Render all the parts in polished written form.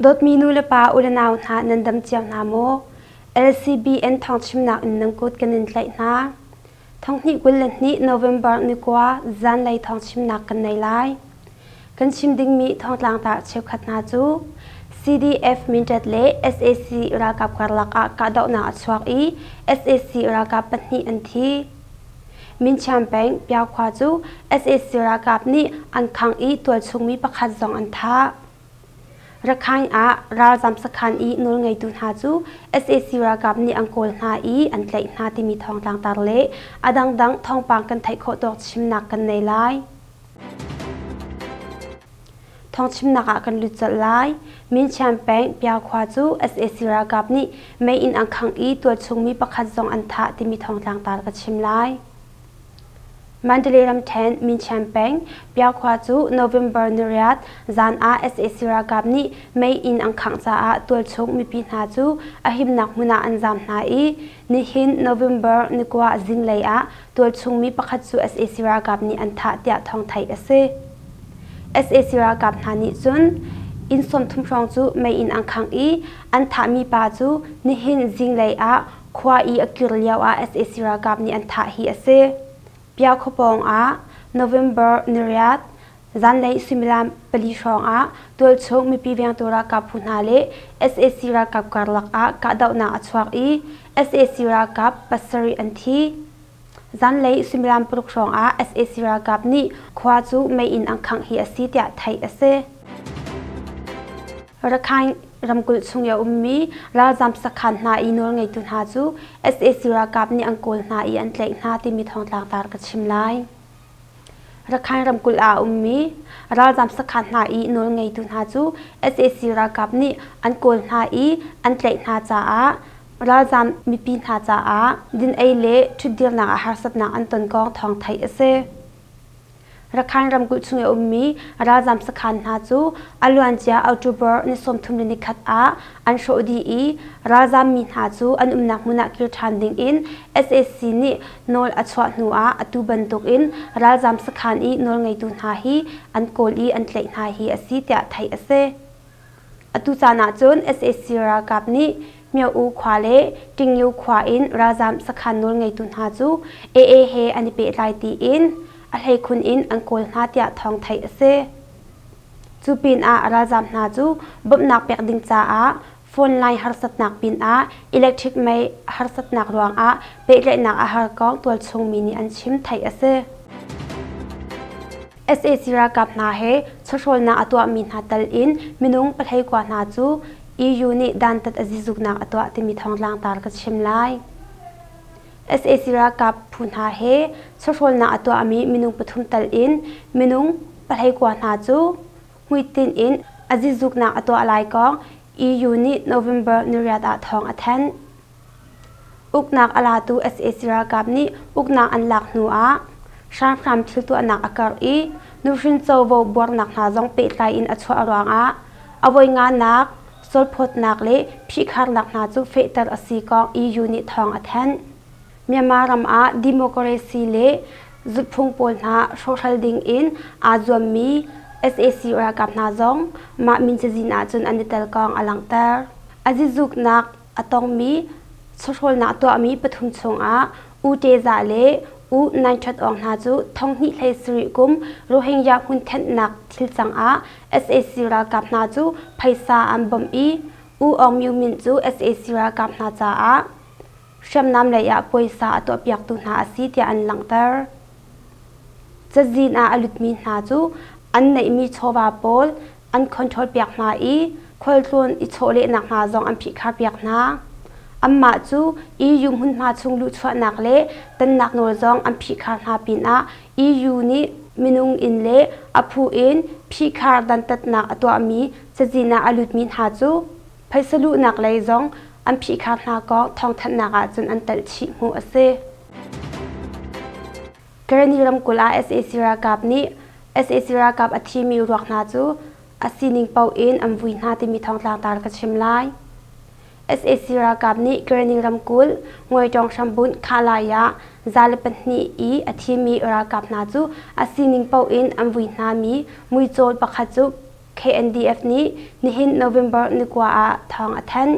Dawtmi nu le pa u le nau hna nan dam cio hna maw? LCBN thawngchimnak in nan kut kan in tlaih hna. Thonghnih 22 November ni kua zanlei thawngchimnak kan nei lai. Kan chim dingmi thawngtlang ta cheukhat hna cu CDF Mindat le SAC ralkap karlak ah kahdohnak a chuak i SAC ralkap pahnih an thi. Minchiam peng Piakhua cu SAC ralkap nih an khangh i tualchungmi pakhat zong an thah. Rakhine ah ralzam sakhan i nawlngeitu hna cu SAC ralkap nih an kawl hna i an tlaih hna timi thawngtlang tar le a dangdang thawngpang kan theih khawh tawk chimnak kan nei lai. Thawngchimnak ah kan lut colh lai. Minchiam peng Piakhua cu SAC ralkap nih mei in an khangh i tualchungmi pakhat zong an thah timi thawngtlang tar ka chim lai. Mandalay ramṭhen Minchiam peng Piakhua cu November niriat zan ah SAC ralkap nih mei in an khangh caah tualchung mipi hna cu a himnak hmun ah an zaam hna i nihin November nikua zinglei ah tualchungmi pakhat cu SAC ralkap nih an thah tiah thawng theih a si. SAC ralkap hna nih cun inn 30 hrawng cu mei in an khangh i an thahmi pa cu nihin zinglei ah khua i a kir lio ah SAC ralkap nih an thah hi a si. Pia khuapawng ah November niriat zanlei suimilam pali hrawng ah tualchung mipi vengtu ralkap phu hna le SAC ralkap karlak ah kahdohnak a chuak i SAC ralkap pasarih an thi. Zanlei suimilam paruk hrawng ah SAC ralkap nih khua cu mei in an khangh hi a si tiah theih a si. Rakhine ramkulh chung i a ummi ralzam sakhan hna i nawlngeitu hna cu SAC ralkap nih an kawl hna i an tlaih hna timi thawngtlang tar ka chim lai. Rakhine ramkulh ah a ummi ralzam sakhan hna i nawlngeitu hna cu SAC ralkap nih an kawl hna i an tlaih hna caah ralzam mipi hna caah din-ei le ṭhutdirnak ah harsatnak an ton kong thawng theih a si. Rakhine ramkulh chung i a ummi ralzam sakhan hna cu a luancia October ni 31 ah an hrawh dih i ralzam mi hna cu an umnak hmun ah kir ṭhan ding in SAC nih nawl a chuah hnu ah atu bantuk in ralzam sakhan i nawlngeitu hna hi an kawl i an tlaih hna hi a si tiah theih a si. Atu caan ahcun SAC ralkap nih Myo-U khua le Tingyu khua in ralzam sakhan nawlngeitu hna cu AA he an i pehtlai tiin a hleikhun in an kawl hna tiah thawng theih a si. Cu pinah ralzam hna cu bawmhnak pek ding caah phone line harsatnak pinah electric mei harsatnak ruangah pehtlaihnak a har kong tualchung mi nih an chim theih a si. SAC ralkap hna he chawhrawlnak a tuahmi hna tal in minung pahlei kua hna cu EU nih dantat a zizuknak a tuah timi thawngtlang tar ka chim lai. SAC ralkap phu hna he chawhrawlnak a tuahmi minung pathum tal in minung pahlei kua hna cu hmuitinh in a zizuknak a tuah lai kong EU nih November niriat ah thawng a thanh. Uknak a latu SAC ralkap nih uknak an lak hnu ah hramhram thil tuahnak a karh i nuhrin covo buarnak hna zong pehtlai in a chuah ruangah a voi nganak sualphawtnak le phihkharnak hna cu fehter a si kong EU nih thawng a thanh. Myanmar ram ah democracy le zulhphung pawl hna hrawhhral ding in aa zuammi SAC ralkap hna zong mah min cazin ahcun an i tel kong a langhter. A zizuknak a tongmi chawhrawlnak tuahmi pathum chungah U Teza le U Naing Ṭhat Aung hna cu thonghnih hlei sarih kum Rohingya hmun thenhnak thil cangah SAC ralkap hna cu phaisa an bawmh i U Aung Myo Myint cu SAC ralkap hna caah hriamnam lei ah puaisa a tuahpiaktu hna a si tiah an langhter. Cazin ah a lutmi hna cu an neihmi chawva pawl an control piak hna i khualtlawn i chawlehnak hna zong an phihkhar piak hna. Anmah cu EU hmunhma chung luhchuahnak le tonnak nawl zong an phihkhar hna pinah EU nih minung in le a phu in phihkhar dantatnak a tuahmi cazin ah a lutmi hna cu phaisa luhnak lei zong an phihkhar hna kong thawngthanhnak ahcun an telh chih hmuh a si. Karenni ramkulh ah SAC ralkap nih SAC ralkap a thimi ruak hna cu a sining paoh in an vui hna timi thawngtlang tar ka chim lai. SAC ralkap nih Karenni ramkulh Ngawitawng hrambunh Khalai ah za le pahnih i a thimi ralkap hna cu a sining paoh in an vui hna mi muicawl pakhat cu KNDF nih nihin November ni kua ah thawng a thanh.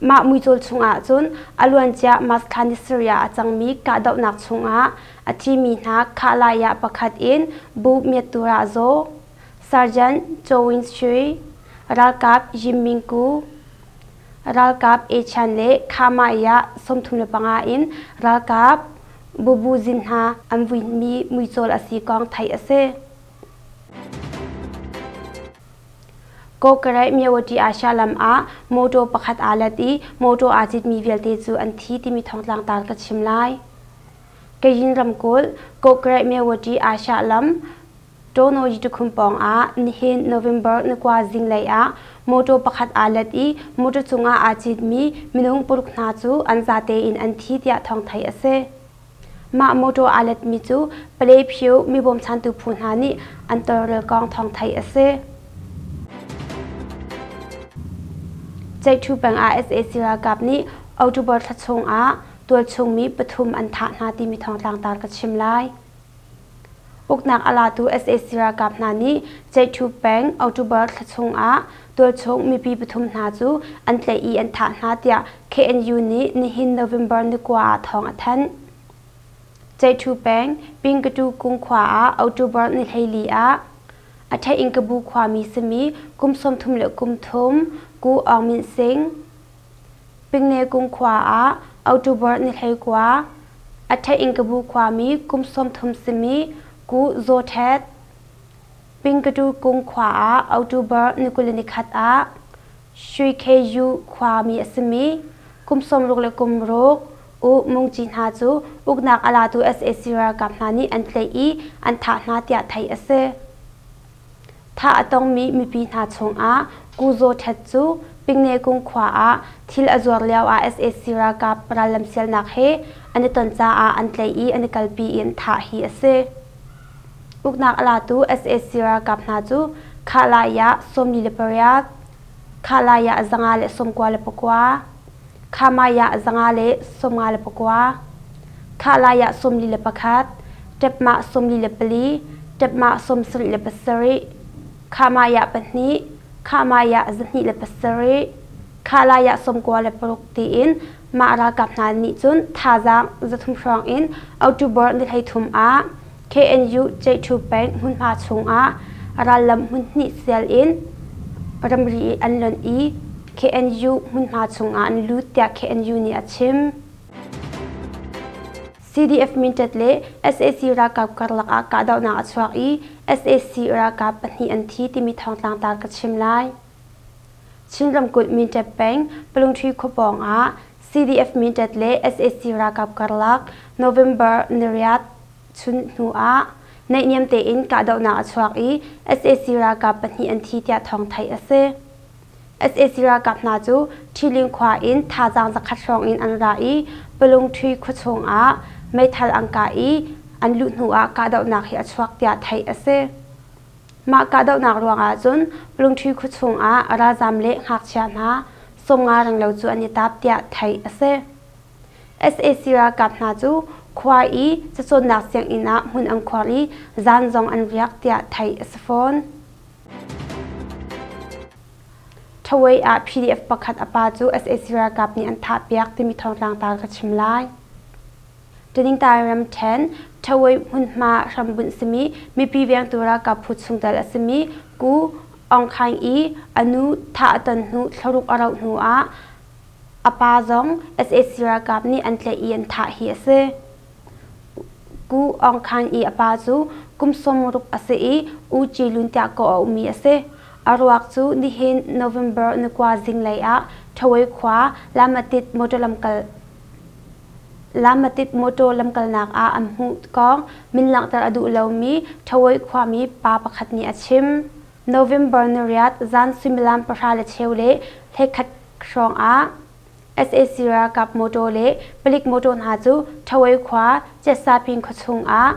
Mah muicawl chungah cun a luancia March thla ni sarih ah a cangmi kahdohnak chungah a thimi hna khahlah pakhat in Bu Myat-Tura Zaw, Sergeant Cho Win Sui, ralkap Yim Ming Ku, ralkap Achan le Khamah 35 in ralkap Bubu Zin hna an vuimi muicawl a si kong theih a si. Kawkaraih Myawaddy Asha lam ah mawṭaw pakhat aa let i mawṭaw aa citmi vialte cu an thi timi thawngtlang tar ka chim lai. Kayin ramkulh Kawkaraih Myawaddy Asha lam Tawnaw tukhum pawng ah nihin November ni kua zinglei ah mawṭaw pakhat aa let i mawṭaw cungah aa citmi minung paruk hna cu an zate in an thi tiah thawng theih a si. Mah mawṭaw aa letmi cu Palephio mi bawmchantu phu hna nih an tawlrel kong thawng theih a si. Ceihṭhu peng ah sac ralkap nih October thla chungah tualchung mi pathum an thah hna timi thawngtlang tar ka chim lai. Uknak a latu sac ralkap hna nih Ceihṭhu peng October thla chungah tualchung mipi pathum hna cu an tlaih i an thah hna tiah KNU nih nihin November ni kua ah thawng a thanh. Ceihṭhu peng Pingkatu kung khua ah October ni 14 ah a theih Kabu khuami simi kum 33 Ku Aung Min Sing, Pingne kung khua ah October ni 19 a theih Kabu khuami kum 30 simi Ku Zaw Thet, Pingkatu kung khua ah October ni 21 ah Shui Khe Yu khuami a simi kum 66 U Mung Ci hna cu uknak a latu sac ralkap hna nih an tlaih i an thah hna tiah theih a si. Thah a tongmi mipi hna chungah Ku Zaw Thet cu Pingne kung khua ah thil a zuar lio ah sac ralkap rallam sialnak he an i ton caah an tlaih i an i kalpi i an thah hi a si. Uknak a latu sac ralkap hna cu Khah-Lai-ah 48, Khah-Lai-ah 199, Khah-Mai-ah 159, Khah-Lai-ah 41, Ṭepmah 44, Ṭepmah 77, Khah-Mai-ah 2, Khah-Mai-ah 27, Khah-Lai-ah 96 tiin mah ralkap hna nih cun thazaang 300 hrawng in October ni 13 ah KNU Ceihṭhu peng hmunhma chungah rallam hmun hnih sial in ramri an lonh i KNU hmunhma chungah an lut tiah KNU nih a chim. CDF Mindat le sac ralkap karlak ah kahdohnak a chuak i sac ralkap pahnih an thi timi thawngtlang tar ka chim lai. Chin ramkulh Mindat peng Palungṭhi khua pawng ah CDF Mindat le sac ralkap karlak November niriat chun hnu ah naihniam tein kahdohnak a chuak i sac ralkap pahnih an thi tiah thawng theih a si. Sac ralkap hna cu Ṭhiling khua in thazaang zakhat hrawng in an ra i Palungṭhi khua chung ah meithal an kah i an luh hnu ah kahdohnak hi a chuak tiah theih a si. Mah kahdohnak ruangah cun Palungṭhi khua chung ah ralzaam le ngakchia hna 50 renglo cu an i tap tiah theih a si. Sac ralkap hna cu khua i cacawnnak sianginn ah hmun an khuar i zan zong an riak tiah theih a si fawn. Thawei ah PDF pakhat a pa cu sac ralkap nih an thahpiak timi thawngtlang tar ka chim lai. Taningtai ramṭhen Thawei hmunhma hrambunh simi mipi vengtu ralkap phu chungtel a simi Ku Aung Khaing i a nu thah a ton hnu thlaruk a rauh hnu ah A pa zong sac ralkap nih an tlaih i an thah hi a si. Ku Aung Khan i a pa cu kum 60 a si i U Ci Lun tiah kawh a ummi a si. A ruak cu nihin November ni kua zinglei ah Thawei khua Lamatit motor lamkal Lamatit motor lamkalnak ah an hmuh kong min langhter a duh lomi Thawei khuami pa pakhat nih a chim. November ni riat zan suimilam pahra le cheu le hlekhat hrawng ah sac ralkap motor le palik motor hna cu Thawei khua Cetsapin khua chung ah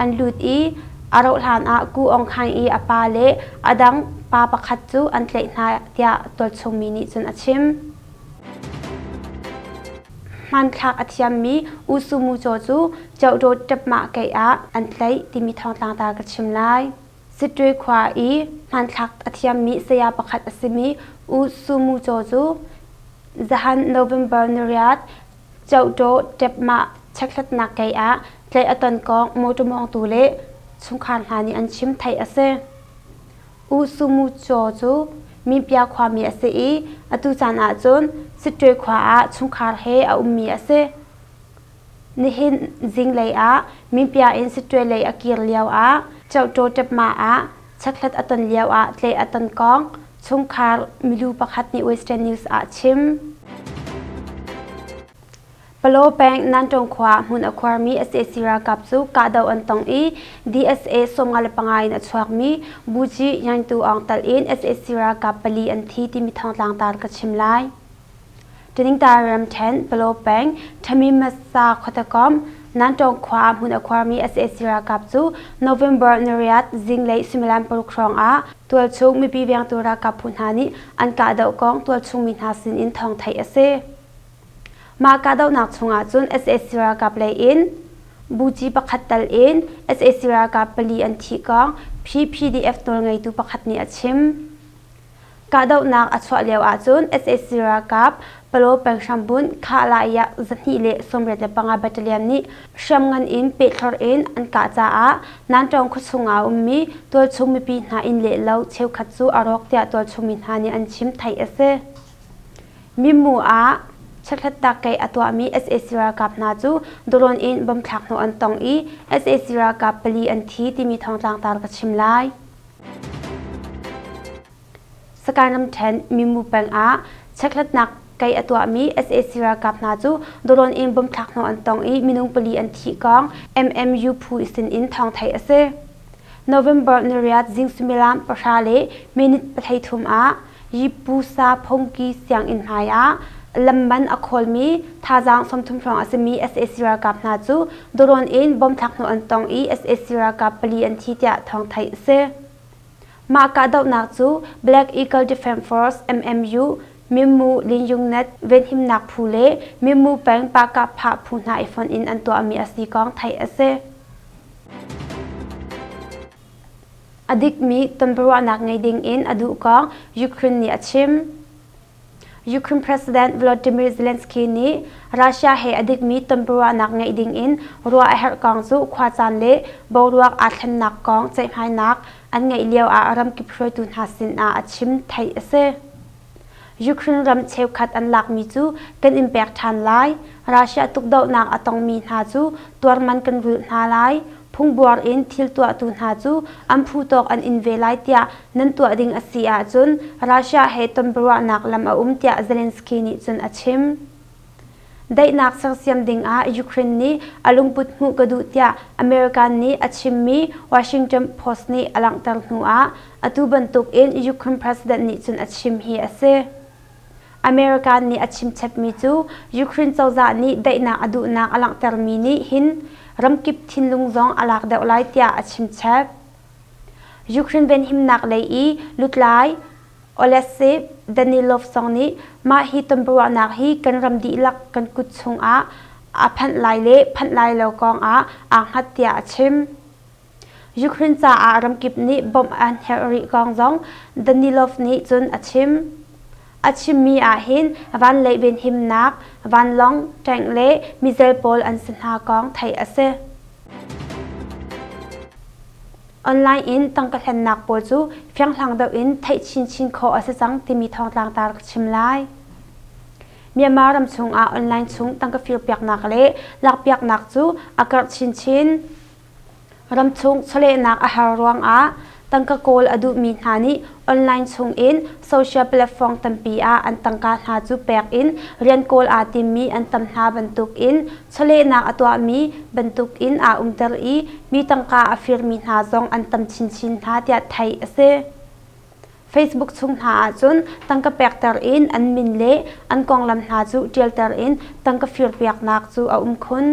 an lut i a rauh hlan ah Ku Aung Khaing i a pa le a dang pa pakhat cu an tlaih hna tiah tualchung mi nih cun a chim. Hmanthlak a thiammi U Su Mu Caw cu Cohdawt ṭapmah keih ah an tlaih timi thawngtlang ta ka chim lai. Sittwe khua i hmanthlak a thiammi saya pakhat a simi U Su Mu Caw cu zahan November niriat Cohtaw ṭepmah chekhlatnak kei ah tlaih a ton kong mawṭaw mawngtu le chungkhar hna nih an chim theih a si. U Su Mu Caw cu Minpia khuami a si i atu caan ahcun Sittwe khua ah chungkhar he a ummi a si. Nihin zinglei ah Minpia in Sittwe lei a kir lio ah Cohtaw ṭepmah ah chekhlat a ton lio ah tlaih a ton kong chungkhar milu pakhat nih Western News ah a chim. Palaw peng Nantong khua hmun a khuarmi sac ralkap cu kahdoh an tong i DSA 55 in a chuakmi Buci Yantu Aung tal in sac ralkap pali an thi timi thawngtlang tar ka chim lai. Taningtar ramṭhen Palaw peng Thamimasa khuatekom Nantong khua ah hmun a khuarmi sac ralkap cu November nariat zinglei suimilam paruk hrawng ah tualchung mipi vengtu ralkap phu hna nih an kahdoh kong tualchung mi hna sinin thawng theih a si. Mah kahdohnak chungah cun sac ralkap lei in buci pakhat tal in sac ralkap pali an thih kong PPDF nawlngeitu pakhat nih a chim. Kahdohnak a chuah lio ahcun sac ralkap Palaw peng hrambunh Khah-lah-yah 285 Battalion nih hriamngan in pehthlor in an kah caah Nantawng khuachung ah a ummi tualchung mipi hna inn le lo cheukhat cu a rawk tiah tualchung mi hna nih an chim theih a si. Mimu ah chekhlatnak kei a tuahmi sac ralkap hna cu drone in bomb thlak hnawh an tong i sac ralkap pali an thi timi thawngtlang tar ka chim lai. Sakae ramṭhen Mimu peng ah chekhlatnak kei a tuahmi sac ralkap hna cu drone in bomb thlak hnawh an tong i minung pali an thih kong MMU phu sin in thawng theih a si. November niriat zing suimilam pahra le minute 13 ah Yipusa Phongki sianginn hmai ah lamman a khawlmi thazaang 30 hrawng a simi sac ralkap hna cu drone in bomb thlak hnawh an tong i sac ralkap pali an thi tiah thawng theih a si. Mah kahdohnak cu Black Eagle Defense Force MMU, Mimmu Linyungnet venhimnak phu le Mimmu peng Pahkahphah phu hna i fonh in an tuahmi a si kong theih a si. A dikmi tonbiaruahnak ngei ding in a duh kong Ukraine nih a chim. Ukraine President Volodymyr Zelensky nih Russia he a dikmi tonbiaruahnak ngeih ding in ruah a herh kong cu khuacaan le boruak aa thlennak kong ceihmainak an ngeih lio ah ramkip hruaitu hna sin ah a chim theih a si. Ukraine ram cheukhat an lakmi cu kan in pek ṭhan lai. Russia tukdohnak a tongmi hna cu tuarman kan rulh hna lai. Phungbuar in thil tuahtu hna cu an phu tawk an in ve lai tiah nan tuah ding a si ahcun Russia he tonbiaruahnak lam a um tiah Zelensky nih cun a chim. Daihnak sersiam dingah Ukraine nih a lungput hmuh ka duh tiah American nih a chimmi Washington Post nih a langhter hnuah atu bantuk in Ukraine president nih cun a chim hi a si. American nih a chimchepmi cu Ukraine cozah nih daihnak a duhnak a langhtermi nih hin ramkip thinlung zong a lak deuh lai tiah a chimchep. Ukraine venhimnak lei i lutlai Oleksiy Danilov zong nih mah hi tonbiaruahnak hi kan ram dihlak kan kut chungah a phanh lai le phanh lai lo kong ah aa hngat tiah a chim. Ukraine caah ramkip nih bawmh an herh rih kong zong Danilov nih cun a chim. A chimmi ah hin vanlei venhimnak, vanlawng, tank le missile pawl an si hna kong theih a si. Online in tangka hlennak pawl cu fianghlang deuh in theih chinchin khawh a si cang timi thawngtlang tar ka chim lai. Myanmar ram chungah online chung tangka firpiaknak le lakpiaknak cu a karh chinchin. Ramchung chawlehnak a har ruangah tangka kawl a duhmi hna nih online chungin social platform tampi ah an tangka hna cu pek in rian kawl aa timmi an tam hna bantukin chawlehnak a tuahmi bantukin aa umter i mi tangka a firmi hna zong an tam chinchin hna tiah theih a si. Facebook chung hna ahcun tangka pekter in an min le an konglam hna cu ṭialter in tangka firpiaknak cu a um khun.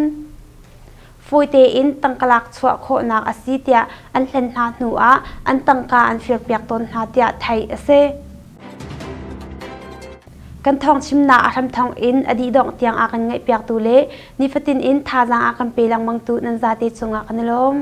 Fawi tein tangka lak chuah khawhnak a si tiah an hlen hna hnu ah an tangka an firpiak tawn hna tiah theih a si. Kan thawng chimnak a hramthawng in a dih dongh tiang a kan ngaihpiaktu le nifatin in thazaang a kan pe lengmangtu nan zate cungah kan i lawm.